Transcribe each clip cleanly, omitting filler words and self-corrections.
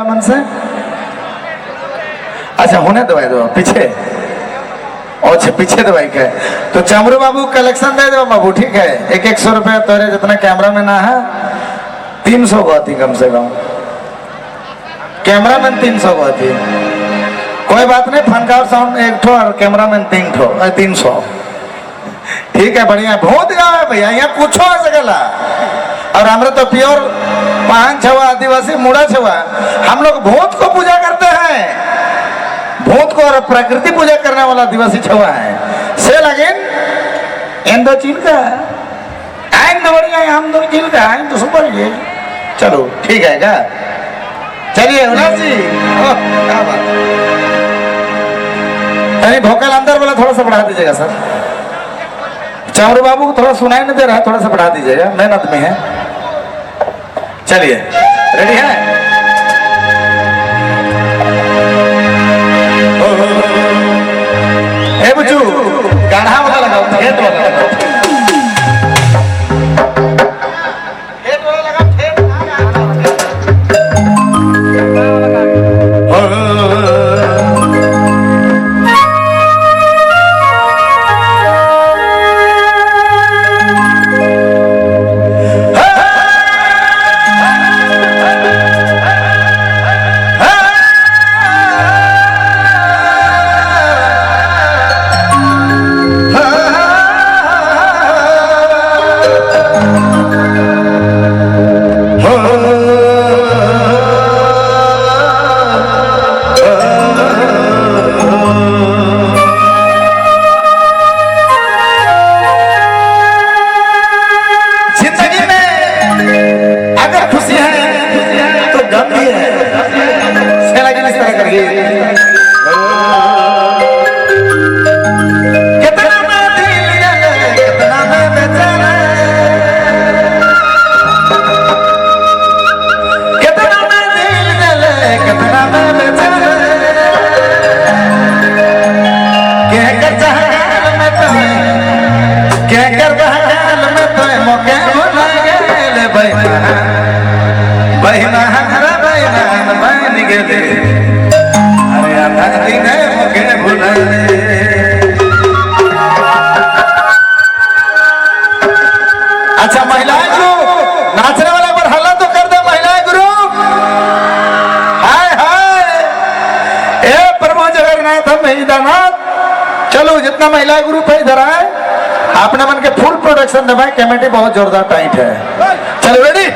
वाला मन से। अच्छा होने दवाई दो पीछे, अच्छा पीछे दवाई के तो चमरू बाबू कलेक्शन दे दो बाबू, ठीक है। 100 रुपया तोरे जितना कैमरा में ना है 300 को आती कम से कम, कैमरा मैन 300 को आती। कोई बात नहीं, फनकार साउंड 1 ठो और कैमरा मैन 3 ठो, 300, ठीक है। बढ़िया बहुत गाँव है भैया, यहाँ कुछ हो सकला। और हमारे तो प्योर पान छवा आदिवासी मुड़ा छवा, हम लोग भूत को पूजा करते हैं, भूत को और प्रकृति पूजा करने वाला आदिवासी छवा है। से लगे इन दो चीन का आएंगे तो बढ़िया है, हम दो चीन का आएंगे तो सुपर ये। चलो ठीक है क्या, चलिए उल्लास जी, ओह, क्या बात। अरे भोकल अंदर वाला थोड़ा सा बढ़ा दीजिएगा सर, चावरू बाबू को थोड़ा सुनाई नहीं दे रहा है, थोड़ा सा बढ़ा दीजिएगा, मेन आदमी है। चलिए रेडी है। ए बच्चू गाढ़ा वाला लगाओ, ठेठ वाला लगाओ, ठेठ वाला लगाओ, ठेठ। जिंदगी में अगर खुशी है तो गम भी है। इस तरह करके कितना मैं दिल जले, कितना मैं बेचैन, कितना मैं दिल जले, कितना मैं बेचैन, क्या कर चाहल में तो, क्या कर बहल में तो मौके भुला गेले बेईमान, बेईमान रे बेईमान बन गेले, अरे आधा दिन मौके भुला ले। अच्छा महिलाएं ग्रुप नाचने वाला पर हल्ला तो कर दे, महिलाएं ग्रुप हाय हाय। ए प्रभु जगन्नाथ नाथ, चलो जितना महिला ग्रुप है इधर आए, आपने मन के फुल प्रोडक्शन दे भाई, कमेटी बहुत जोरदार टाइट है। चलो रेडी।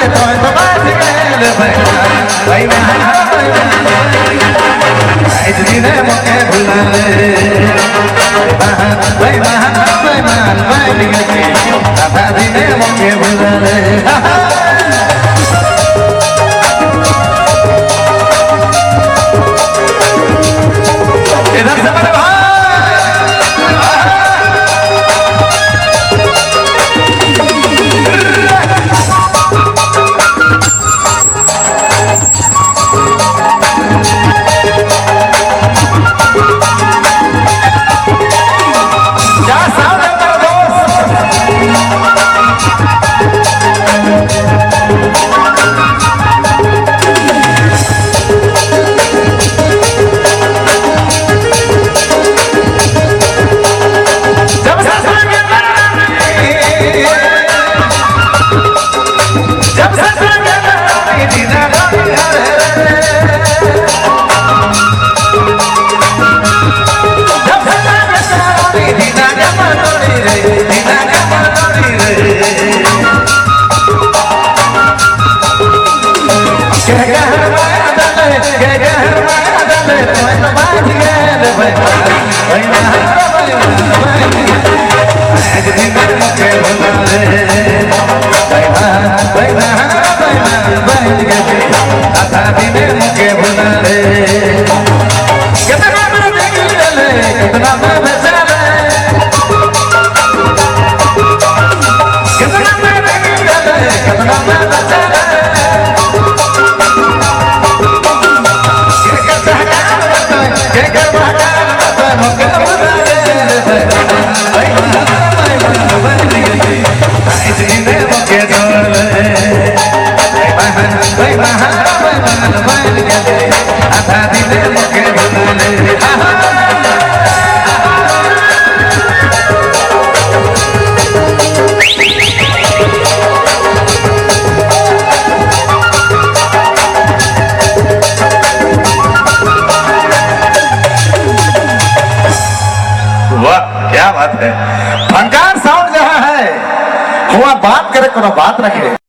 दले तो तो बाज गेल बेईमान बेईमान आइज दिने मोके भुलाले बेईमान बेईमान बन गेले आधा दिने मोके भुलाले। इधर से मेरे भाई जा सामने मेरा दोस्त। जब से संग जब से संग दीना जब से संग दीना रे दीना रे के गहर माया दले के गहर माया दले तो बाज गेल बेईमान बेईमान आज दिन मोके भुलाले बेईमान बेईमान बेईमान बन गेले आधा दिन मोके भुलाले। कितना मेरे दिल कितना मैं बेचारे कितना मेरे दिल कितना मैं बेचारे के के महकान बताए मोके भुलाले बेईमान बेईमान बन गेले आज दिन मोके जोड़ले बेईमान बेईमान बेईमान बन गेले आधा दिन मोके भुलाले। वाह क्या बात है। फनकार साउंड जहां है हुआ बात करे कोनो बात रखे।